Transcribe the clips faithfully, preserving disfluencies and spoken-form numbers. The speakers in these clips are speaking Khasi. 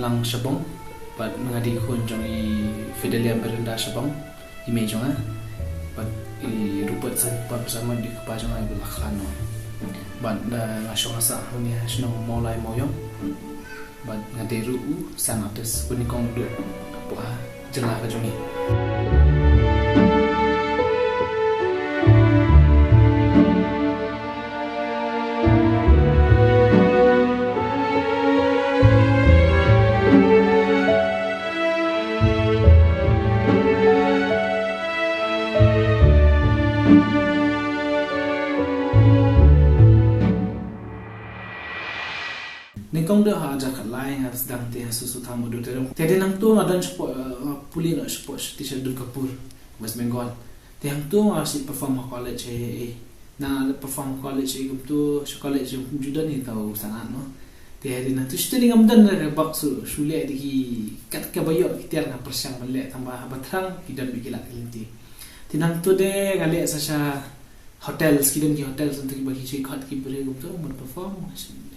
Lang Shabong, bad nga dei khun jong i Fidelia Merinda Shabong, i mei jong nga, bad i Rupert San Pam Saman dei kpa jong nga, i ba la khlad noh. Bad, eh, nga shong nga sah hangne ha shnong Mawlai Mawiong. Bad nga dei ruh u sound artist, u nyngkong u dei hapoh jylla ka jong ngi. Nyngkong dei ha hajar khatlai nga sdang te ha Soso Tham Auditorium. Te dei nangta nga don shapoh, eh, pule noh shapoh sha Teacher Durgapur, West Bengal. Te hangta nga shu perform ha college, eh, eh. Na perform ha college, eh, kumta sha college jong kumjuh don hi tau sanad noh. Te dei nangta shu te dei ngam don re bak shu, shu leh dei ki kat kaba ïoh ki tiar nga pyrshang ban leh tang ba haba thrang ki don bad ki lad ki lynti. Te nangta dei nga leh sa sha hotels, ki don ki hotels nangta kiba ki shu khot ki briew kumta ban perform.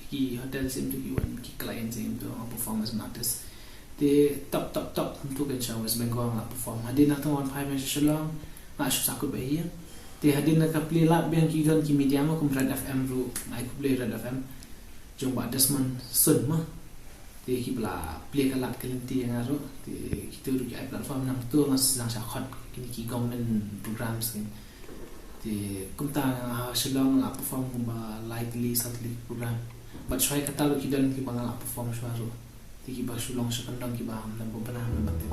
Ki hotels nangta ki wan ki clients nangta ban perform as an artist. Te top, top, top nangta kan sha West Bengal nga perform. Hadien nangta nga wan phai ma sha Shillong, nga shu sahkut bad hi. Te hadien nangta ka plie lad biang ki don ki media ma kum Red F M ruh, nga ai khublei Red F M jong Bah Desmond Sun ma. Te kiba la plie ka lad ka lynti ïa nga ruh. Te kita ruh ki ai platform nangta nga sdang sha khot kine ki government programs kine. Te kumta nga ha Shillong la perform kumba lai tylli saw tylli program. Bad shuwa kata ruh ki don kiba nga la perform shuwa ruh. Te kiba shu long sha kyndong kiba ym don ba bna ym don ba tip.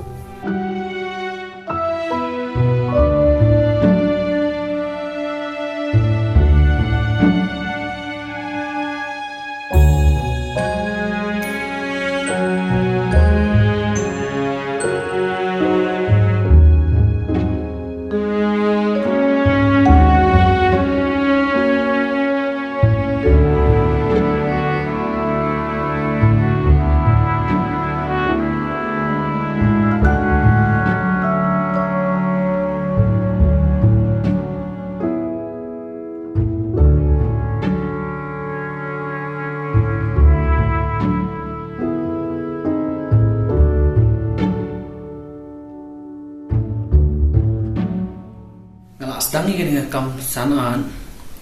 Nga la sdang ïa kane ka kam sanad,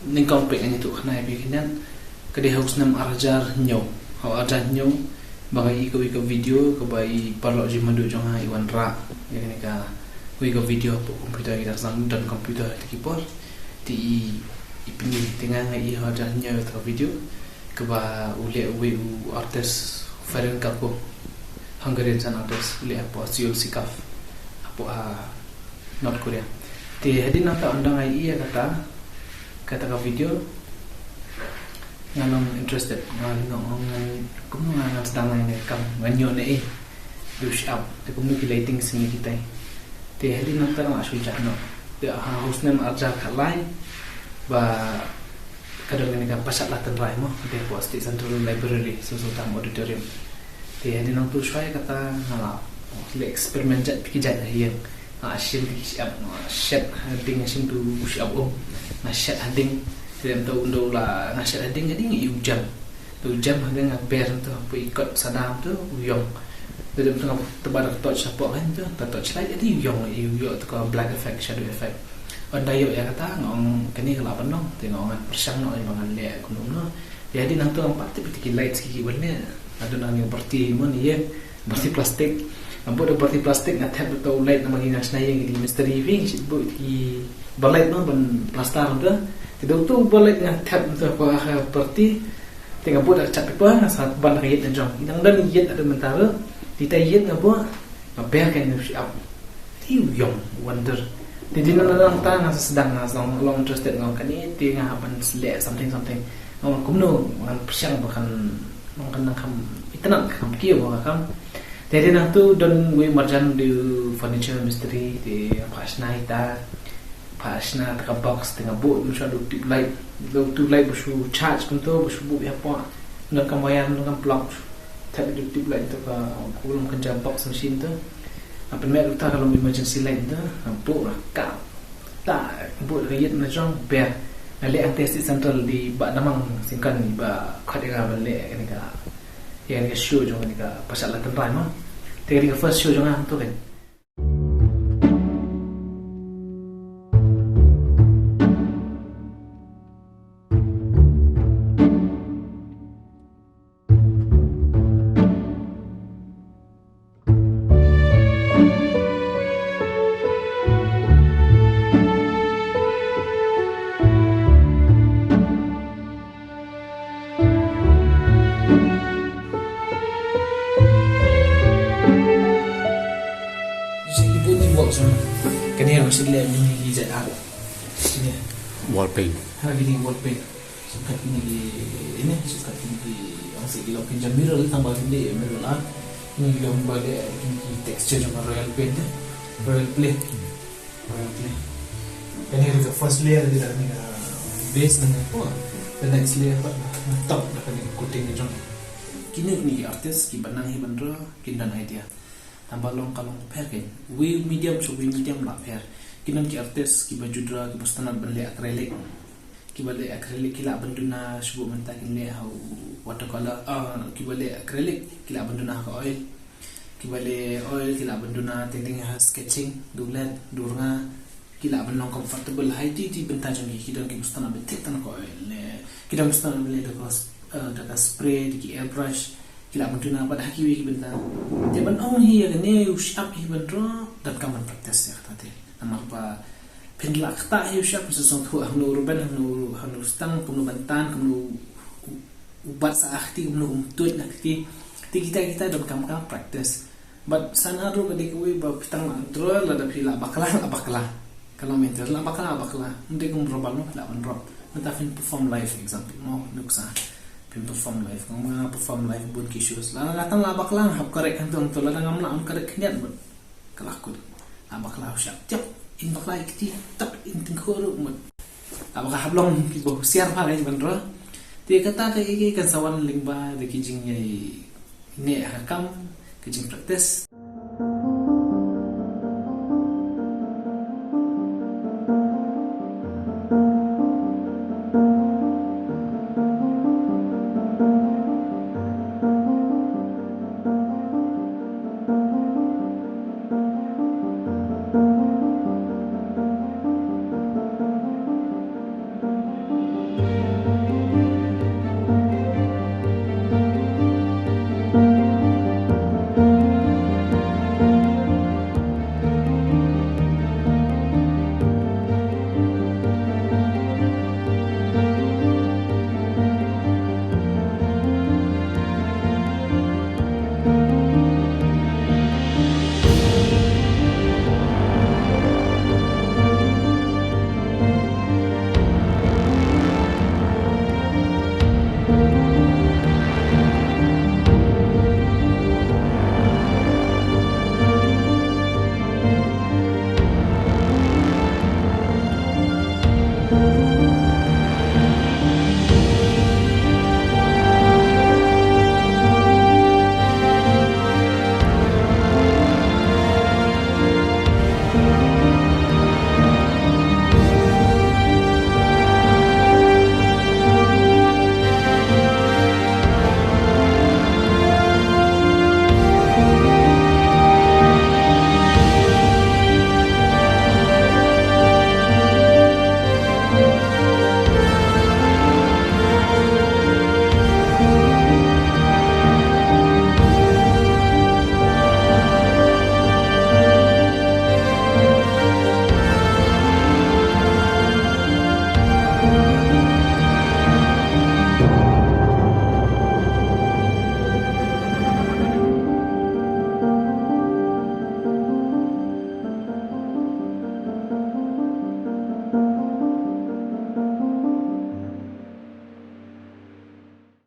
nyngkong peit ngan ïathuh khana ïa phi khyndiat. Ka dei ha u snem ar hajar hynñiew. Ha u ar hajar hynñiew ba nga ïohi kawei ka video kaba i paralok jingmyntoi jong nga i wanrah ïa kane kawei ka video hapoh computer, ki dang sdang don computer ha kita ki por. Te i, i pyni te nga nga ïohi ha u ar hajar hynñiew ïa kata ka video kaba u leh uwei u artist, Ferenc Kako, Hungarian sound artist, u leh hapoh Seoul Sikaf, hapoh ha North Korea. Te hadien nangta ynda nga ïohi ïa kata, kata ka video, nga long interested, nga long, nga, kumno nga, ngan sdang ïa kane ka kam, ngan ïoh ne ei. Dei u shyiap, te kumno ki lighting shisien kita. Te hadien nangta nga la shu jah noh. Te ha u snem ar hajar khatlai ba ka don kane ka pashad la tynrai mo, te hapoh State Central Library, Soso Tham Auditorium. Te hadien nangta shuwa ïa kata nga la leh experiment jait ki jait ha ïing. Nga shim ki shyiap, nga shet ha ding, nga shim tu u shyiap um. Nga shet ha ding. Te nangta ynda u la, nga shet ha ding, ha ding i u jem. Te u jem ha ding nga ber nangta hapoh i kot sadam tu u ïong. Te nangta nga tba da ka torch hapoh kan tu, da torch light, ha ding i u ïong, i u ïoh tu ka black effect, shadow effect. Ynda ïoh ïa kata nga ong kane ka lah ban long, te nga ong ngan pyrshang noh ïa ba ngan leh kumno kumno. Te hadien nangta nga pat tip ïa ki lights ki ki ban leh. Nga don hangne ka byrti mo, ïa byrti plastik. Nga bud da byrti plastik, nga thep da uto u light namar ki nongshna ïing ki dei mistri, phi shu bud ki ba light mo ban plaster nangta. Te da uto ba light nga thep nangta hapoh ka byrti. Te nga bud da ka chart paper, nga sa ban da ka ïit na jong. Nang don ïit haduh mynta ruh. Te ïa ïit nga bud, nga ber kane u shyiap. Te u ïong, wonder. Te dei na nangta nga sa sdang, nga sa long interested, nga ong kane te nga hap ban leh something something. Nga ong kumno ngan pyrshang ba kan long, kan nang kham itynnad, kham kiew ba kham. Te dei nangta don uwei u marjan, dei u furniture mistri, te nga phah shna ïa kata. Phah shna ïa ka box, te nga buh mynshuwa da u tube light. Da u tube light ba shu charge kumta, ba shu buh hapoh. Ym donkam wire, ym donkam plug. Thep da u tube light te ka, ka long kynja box machine te. Nga pynmih da kata ka long emergency light te. Nga buh nga kap. Ta, buh da ka ïit na jong, ber. Nga leh hangtei State Central, dei i Bah Damang Syngkon i ba khot ïa nga ban leh kane ka, Ïa kane ka show jong kane ka Pashat Lad Tynrai mo. Te kane ka first show jong nga hangto kan. Kane ruh shu leh ïa kine ki jait art. Kine. Wall paint. Ha, kine wall paint. Shu kat kine ki, ine, shu kat kine ki, ong seh ki long kin jam mural, tang ba kin dei mural art. Kine ki long ba dei kine ki texture jong ka royal paint, eh. Royal clay. Royal clay. Kane ka first layer dei da kane ka base, nangta ka next layer pat na top da kane ka coating jong. Kine, kine ki artist kiba nang hi ban draw, kin don idea. Tang ba long ka long pher kein. Uwei u medium sha uwei u medium la pher. Ki don ki artist kiba ju draw, kiba sngewtynnat ban leh acrylic. Kiba leh acrylic ki lah ban duna shuh, mynta kin leh ha u watercolor. Ah, kiba leh acrylic ki lah ban duna ha ka oil. Kiba leh oil ki lah ban duna teng teng ha sketching, da u led, da u rnga. Ki lah ban long comfortable ha iti iti bynta jong ki, ki don kiba sngewtynnat ban thied tang ha ka oil. Leh, ki don kiba sngewtynnat ban leh da ka s-, eh, da ka spray, da ki airbrush. Ki lah ban duna pat ha kiwei ki bynta. Te ban ong hi ïa kane u shyiap hi ban draw, donkam ban practice ïa kata te. Namar ba phin lah ktah hi u shyiap, phin sngewthuh hangno u ruban, hangno, hangno u stang, kumno ban tan, kumno u, u bat sah ha kti, kumno um tuid na kti. Te kita, kita donkam ka practice. Bad sa nga ruh nga dei kawei ba phi tang la draw, lada phi la bakla, la bakla. Ka long mynta la bakla, la bakla. Ym dei kum rubber mo, phi lah ban rub. Mynta phin perform live, example mo, nuksa. Phin perform live, nga perform live bun ki shows. Lada nga tang la bakla, nga hap correct hangto hangto, lada ngam lah ban correct khyndiat mut. Ka la kut. La bakla u shyiap, tiap, in bakla ïa kti, tiap, in tyngkhuh ruh mut. La bakla hap long kiba husiar bha ïa ban draw. Te kata ka, ka, kan sa wan lyngba da ki jingïaineh ha kam, ka jingpractice.